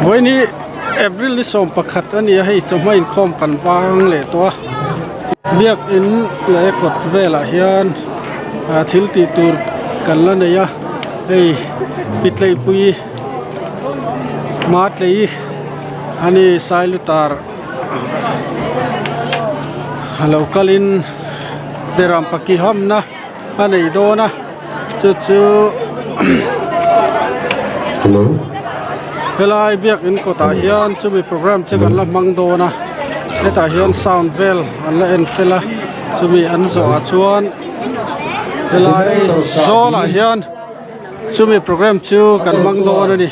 Vawiin hi April ni 11 a ni a hei chawhma inkhawm kan bang leh tawh a biakin leh kawt velah hian ah thil tih tur kan la nei a hei pitleipui hmatlei a ni sailutar a lo kalin beram paki hamna a nei dawn a chu chu helai biakin kawtah hian chumi program chu kan la hmang dawn a hetah hian sound vel an la en fel a chumi an zawhah chuan helai zawlah hian chumi program chu kan hmang dawn a ni.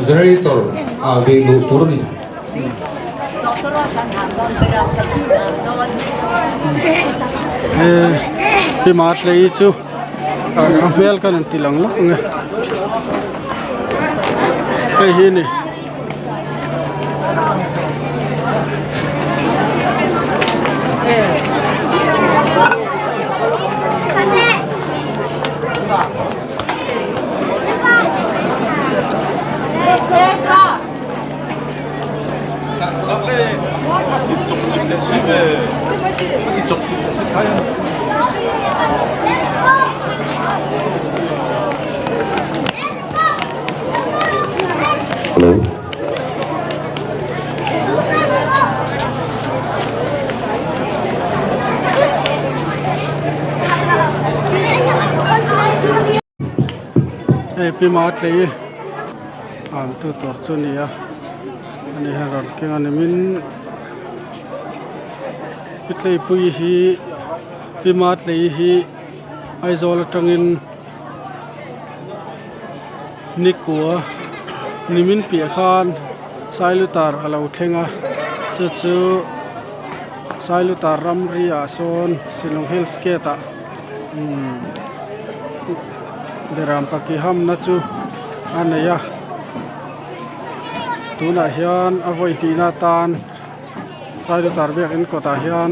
Generator ah ve luh tur a ni. He Matlei chu a hmel khan an ti lang lawk ang e hei hi ni. Hei pi Matlei an tu tur chu a ni a ani hian rawn keng a ni min pi Tleipuii hi pi Matlei hi Aizawl atangin nikua nimin piah khan Sailutar a lo thleng a chu chu Sailutar ramri ah sawn Shillong Hills gate ah umm beram paki hamna chu a nei a tunah hian a vawi hnihna atan Sailutar biakin kawtah hian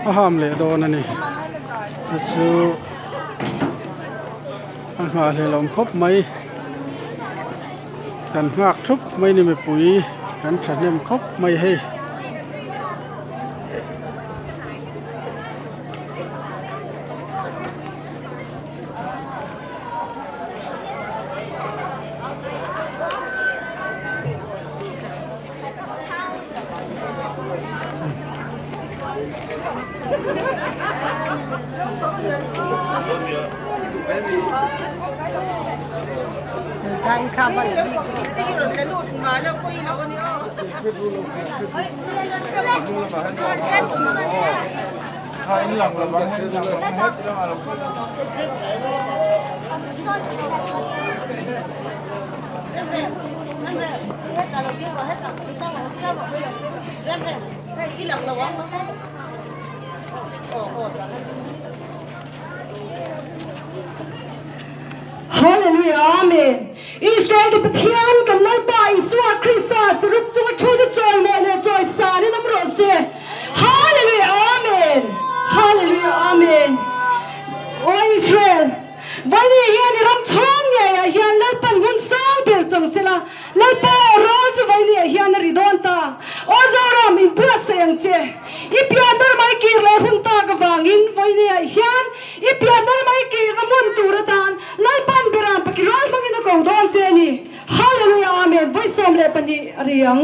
a ham leh dawn a ni chu chu a nghahhlelh awm khawp mai kan nghak thup mai ni mipui kan thahnem khawp mai hei. Hallelujah Amen Israel te Pathian kan Lalpa Isua Krista charup chunga thu te chawimawi leh chawisan in awm rawh se Hallelujah Amen Hallelujah Amen Aw Israel Vaini hian i ram chhung ngeiah hian Lalpan hmun sang ber chang sela Lalpa aw rawl chu vaini hian a ri dawn ta. Aw Zoram, in buatsaih ang che. I pian dar mai kir leh hun tak avangin vaini hian i pian dar mai kirna hmun tur atan Lalpan beram paki rawl hmangin a ko dawn che a ni. Hallelujah Amen Vawi 12 a ri ang.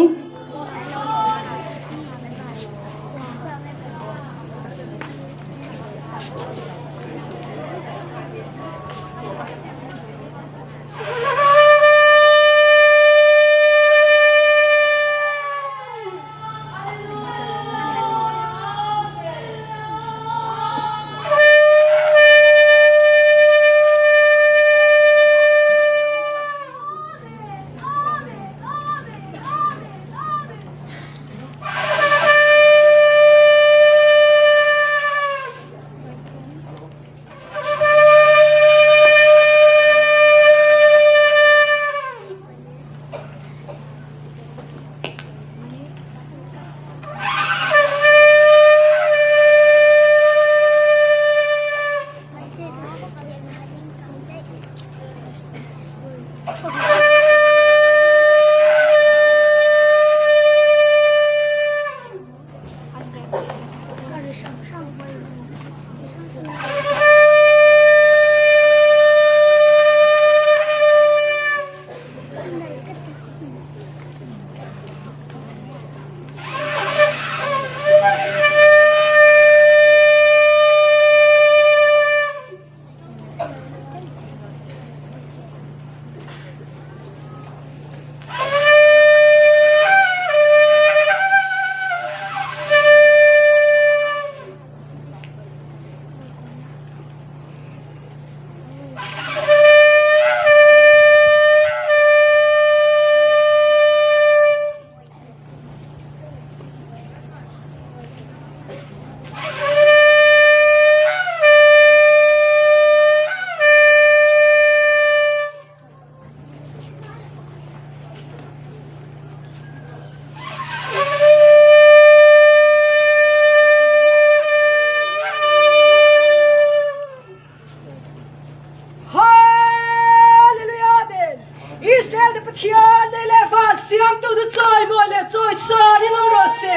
Hallelujah Amen Israel te Pathian lei leh van siamtu chu chawimawi leh chawisan in awm rawh se.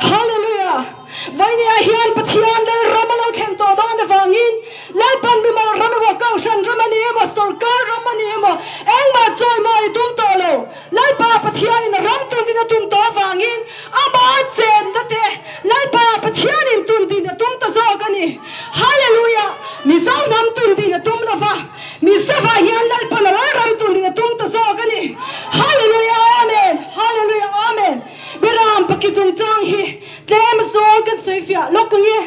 Hallelujah Vainia hian Pathian lal ram a lo thlen tawh dawn avangin Lalpan mimal ram emaw Kohhran ram a ni emaw sorkar ram a ni emaw engmah chawimawi tum tawh lo. Lalpa Pathianin a ram tundin a tum tawh avangin ama chenna te Lalpa Pathianin tundin a tum ta zawk a ni. Hallelujah! Mizo hnam tundin a tum lova, Mizovah hian Lalpan a ram tundin a tum ta zawk a ni. Hallelujah! Amen! Hallelujah! Amen! Beram paki chungchang hi tlem zawng kan sawi fiah lawk ang e.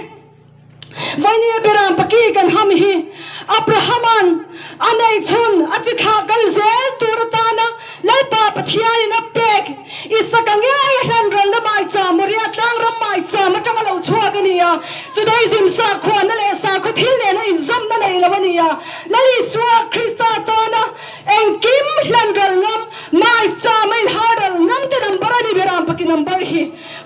Vainia beram paki kan ham hi Abrahama'n a neihchhun a chi thlah kal zel tur atana Lalpa Pathianin a pek Isaka ngei a hlan ralna maicham Moria tlang ram maicham atanga lo chhuak a ni a, Judaism sakhuana leh sakhaw thil nena inzawmna nei lo a ni a, Lal Isua Krista atana engkim hlan ral ngam maicham a inhal ral ngam te number a ni beram paki number hi.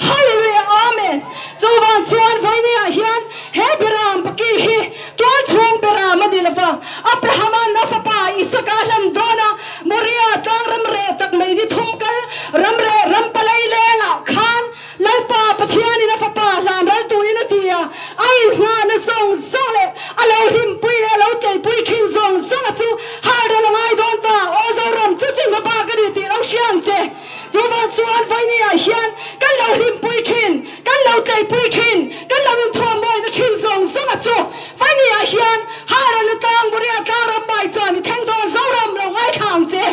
Hallelujah Amen Chuvang chuan vawinia hian he beram paki hi tual chhung beram a ni lova, Abrahama'n a fapa Isaka a hlan dawn a, Moria tlang ram reh tak mai ni thum kal ram reh ram palai lengah khan Lalpa Pathianin a fapa hlan ral turin a ti a, a inhnahna zawng zawng leh a lo hlimpui leh a lo tleipui thin zawng zawnga chu har ral a ngai dawn ta, Aw Zoram chu chu hma bak a ni tih lo hria ang che. Chuvang chuan Vainia hian kan lo hlimpui thin, kan lo tleipui thin, kan lo inthuamawina thin zawng zawnga chu Vainia hian Haran atang Moria tlang ram mai chuan i thleng dawn Zoram lo ngaithla ang che.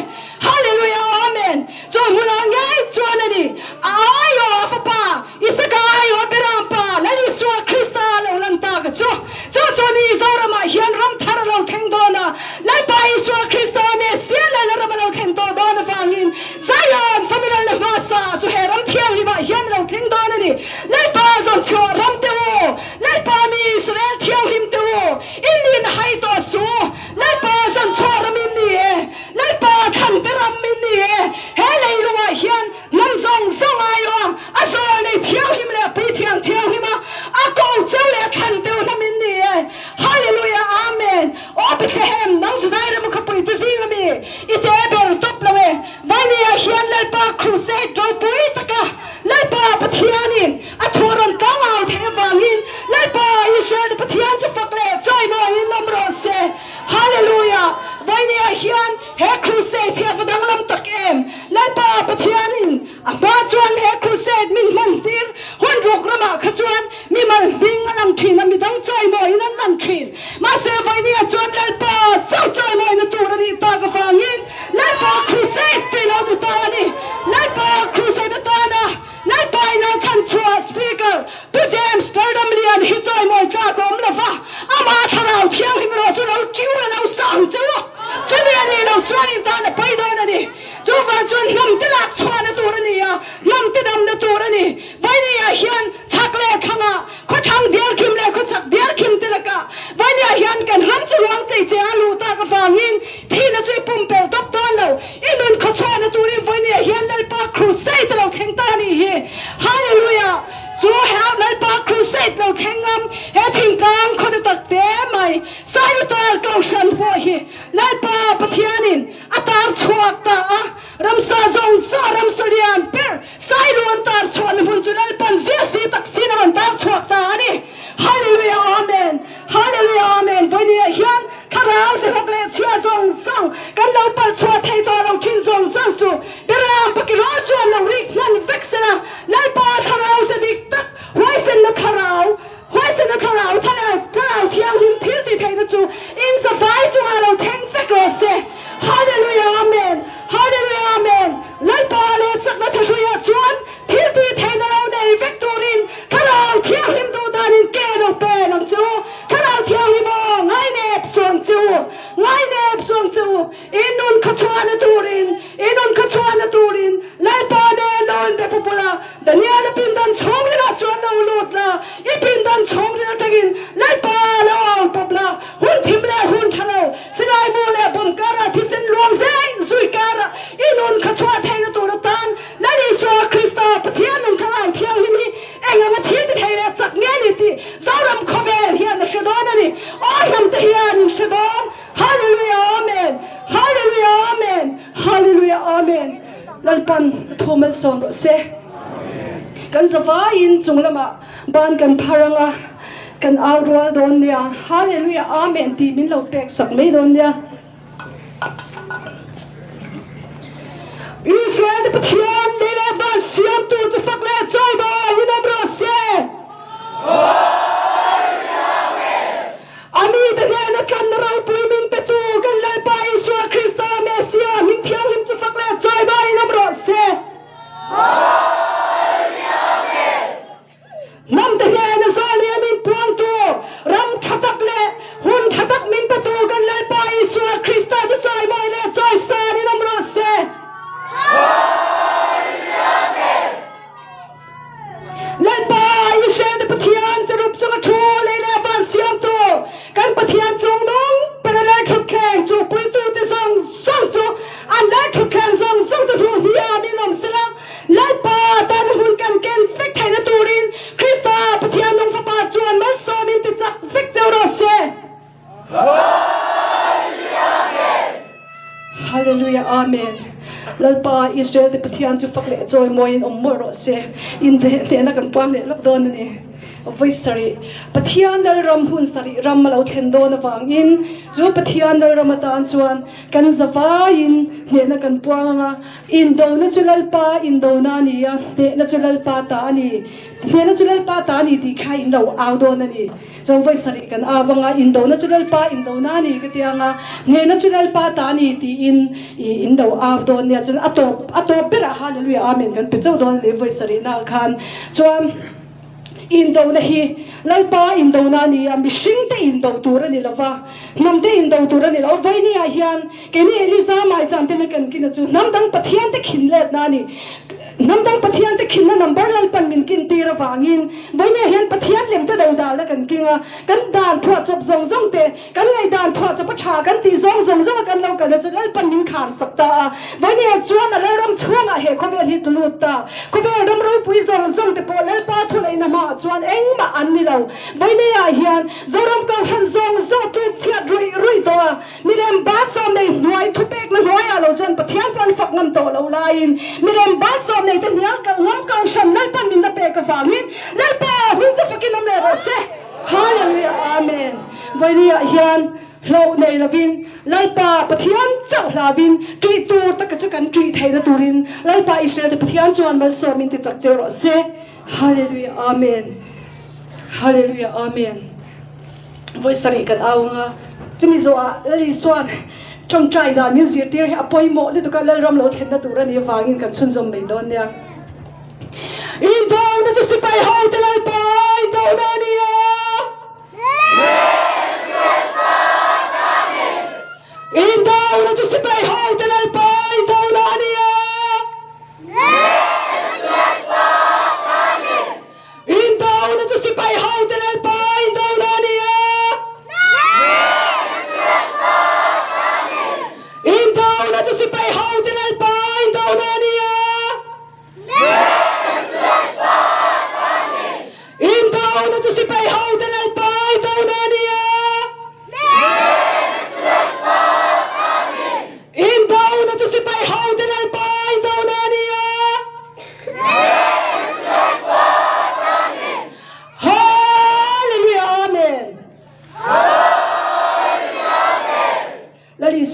Hallelujah Amen. Chu hmunah ngei chuan a ni a aiawh a fapa Isaka aiawh a Beram pa Lal Isua Krista a lo lan tak a chu. Chu chu ni Zoramah hian ram thar a lo thleng dawn a, Lalpa Isua Krista Messiah Lalna ram a lo thlen tawh dawn avangin Zion fanu Lalna hmasa chu he ram thianghlimah hian a lo thleng dawn a ni. Lalpa zawnchhuah ram te u, Lalpa mi Israel thianghlim te u, in nin hai tawh su, Lalpa zawnchhuah ram in ni e, Lalpa thlan te ram in ni e, he leilungah hian Hnam zawng zawng aiawh a, a zawl nei thianghlim leh a puithiam thianghlim a, a ko cheu leh a thlan teu hnam in ni e. Hallelujah Amen. Aw Bethlehem, nang Judai ram khawpui te zing ami, i te ber tawp lo e. Vainia hian Lalpa crusade ropui taka Lalpa Pathianin a thu a rawn kang au theih avangin Lalpa Israel te Pathian chu fak leh chawimawiin awm rawh se. Hallelujah. Vainia hian he crusade hi a va danglam tak em! Lalpa Pathianin a hma chuan he crusade min hman tir hun ruk ramah kha chuan mimal hming a lang thin a, midang chawimawiin an lang thin. Mahse vawinia chuan Lalpa chauh chawimawina tur a nih tak avangin Lalpa crusade tih lo ni ta a ni. Lalpa crusade atana Lalpa ina khan chhuah Speaker Pu James Tardamlian hi chawimawi tlak a awm lo va, amah thlarau thianghlim erawh chu lo tiu a lo sang cheu a, chumi a nih loh chuan in tan a pawi dawn a ni. Chuvang chuan hnam te lak chhuahna tur a ni a, hnam te damna tur a ni. Vainia hian chhak leh thlangah khawthlang diarkhim leh khawchhak diarkhim te lakah Vainia hian kan ram chu ruang chei che a luh tak avangin thihna chu i pumpelh tawp dawn lo. I nun khawchhuahna turin Vainia hian Lalpa Crusade a lo thleng ta a nih hi. Hallelujah! Chu he Lalpa Crusade lo thleng ngam he thingtlang khawte tak te mai. mai. Sailutar Kohhran pawh hi Lalpa Pathianin a tar chhuak ta a, ramsa zawng zawng ramsa lian ber Sailu an tar chhuahna hmun chu Lalpan zia si tak sin a rawn tar chhuak ta a ni. Hallelujah Amen Hallelujah Amen Vawinia hian thlarau zahawk leh chhia zawng zawng kan lo pal chhuah thei tawh lo thin zawng zawng chu Beram Pakiraw chuan lo rik hman vek sela Lalpa thlarau ze dik tak huaisenna thlarau huaisenna thlarau thlarau thlarau thianghlim thil tih theihna chu in zavai chungah lo thleng vek rawh se Hallelujah Amen Hallelujah Amen Lalpa leh chakna thahruiah chuan Thil tih theihna lo nei vek turin Thlarau Thianghlim duh danin ke lo pen ang che u. Thlarau Thianghlim aw, ngainep suang che u, ngainep suang che u. I nun kha chhuahna turin, i nun kha chhuahna turin Lalpa nen lo inbe pu bula Daniel-a pindan chhungrilah chuan lo lut la, i pindan chhungril atangin Lalpa lo au pawp la, hun thim leh hun tha lo, silai mu leh bawm karah thisen luang zeng zui karah i nun kha chhuah theihna tur atan Lal Isua Krista, Pathian nung Thlarau Thianghlim hi eng anga thil ti thei leh chak nge ni tih Zoram khawvel hian a hre dawn a ni. Aw hnam te hian in hre dawn. Hallelujah Amen Hallelujah Amen Hallelujah Amen Lalpan a thu malsawm rawh se. Kan zavaiin chung lamah ban kan phar anga kan au rual dawn nia. Hallelujah Amen tih min lo pek sak mai dawn nia. Israel te Pathian lei leh van siamtu chu fak leh chawimawi in awm rawh se. A mite hnena tlanna ropui min petu kan Lalpa Isua Krista Messia hming thianghlim chu fak leh chawimawi in awm rawh se. Hnamte hnena zawleh min puangtu, ram tha tak leh hun tha tak min petu kan Lalpa Isua Krista chu chawimawi leh chawisan in awm rawh se. Lalpa Israel te Pathian cherub chunga thu lei leh van siamtu kan Pathian chung nung ber a lalthutthleng chu puitute zawng zawng chu an lalthutthleng zawng zawng chu hnuh hniam in awm sela. Lalpa tan hun kan ken vek theihna turin Krista Pathian nung Fapa chuan malsawmin ti chak vek cheu rawh se. Hallelujah Amen Lalpa Israel te Pathian chu fak leh chawi mawiin awm mawlh rawh se. In hnehna kan puam leh lawk dawn a ni. Vawi sarih Pathian Lalram hun sarih ram a lo thlen dawn avangin chu Pathian Lalram atan chuan kan zavaiin hnehna kan puang anga Indona chu Lalpa indona a ni a, hnehna chu Lalpa ta a ni. Hnehna chu Lalpa ta a ni tih kha in lo au dawn a ni. Chuan vawi sarih kan au ang a, indona chu Lalpa indona a ni ka ti ang a, hnehna chu Lalpa ta a ni tiin in lo au dawn nia. Chuan a tawp a tawp berah Hallelujah Amen kan pe chauh dawn a ni vawi sarihnaah khan. Chuan indona hi Lalpa indona a ni a, mihringte indo tur a ni lo va, hnamte indo tur a ni lo. Vawinia hian Keini Eliza maicham tena kan kina chu hnam dang Pathian te khin letna a ni. Hnam dang Pathian te khinna number Lalpan min kin tir avangin vawinia hian Pathian lem te dodalna kan king a, kan dan phuahchawp zawng zawng te, kan ngaihdan phuahchawp a tha kan tih zawng zawng zawnga kan lo kalna chu Lalpan min khar sak ta a. Vawinia chuan a Lalram chhungah he khawvel hi tulut ta. Khawvel ram ropui zawng zawng te pawh Lalpa thuneihna hmaah chuan engmah an ni lo. Vawinia hian Zoram Kohhran zawng zawng tuk chhiat ruih ruih tawh a. Milem bansawm nei hnuai thupekna hnuaiah lo chuan Pathian pawh an fak ngam tawh lo laiin milem bansawm nei te hnial kalh ngam kohhran Lalpan min la pek avangin Lalpa hming chu fakin awm leh rawh se. Hallelujah Amen. Vawinia hian hlauh nei lovin Lalpa Pathian chauh hlauin ṭih tur taka chu kan ṭih theihna turin Lalpa Israel te Pathian chuan malsawmin ti chak cheu rawh se. Hallelujah Amen. Hallelujah Amen. Vawi sarih kan au ang a, chumi zawhah Lal Isua'n tawngtai dan min zirtir hi a pawimawh lutuk a, Lalram lo thlenna tur a nih avangin kan chhunzawm mai dawn nia. Indona chu sipai hote Lalpa indona a ni a. Indona chu sipai hote Lalpa indona a ni a. Indona chu sipai hote Lalpa indona a ni a. Indona chu sipai hote Lalpa indona a ni a. Indona chu sipai hote Lalpa indona a ni a.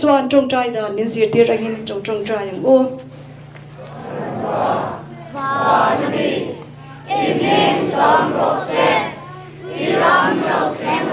Isua'n tawngtai dan min zirtir angin i to tawngtai ang u. Van a mi, i hming sawm rawh se, i ram lo thleng.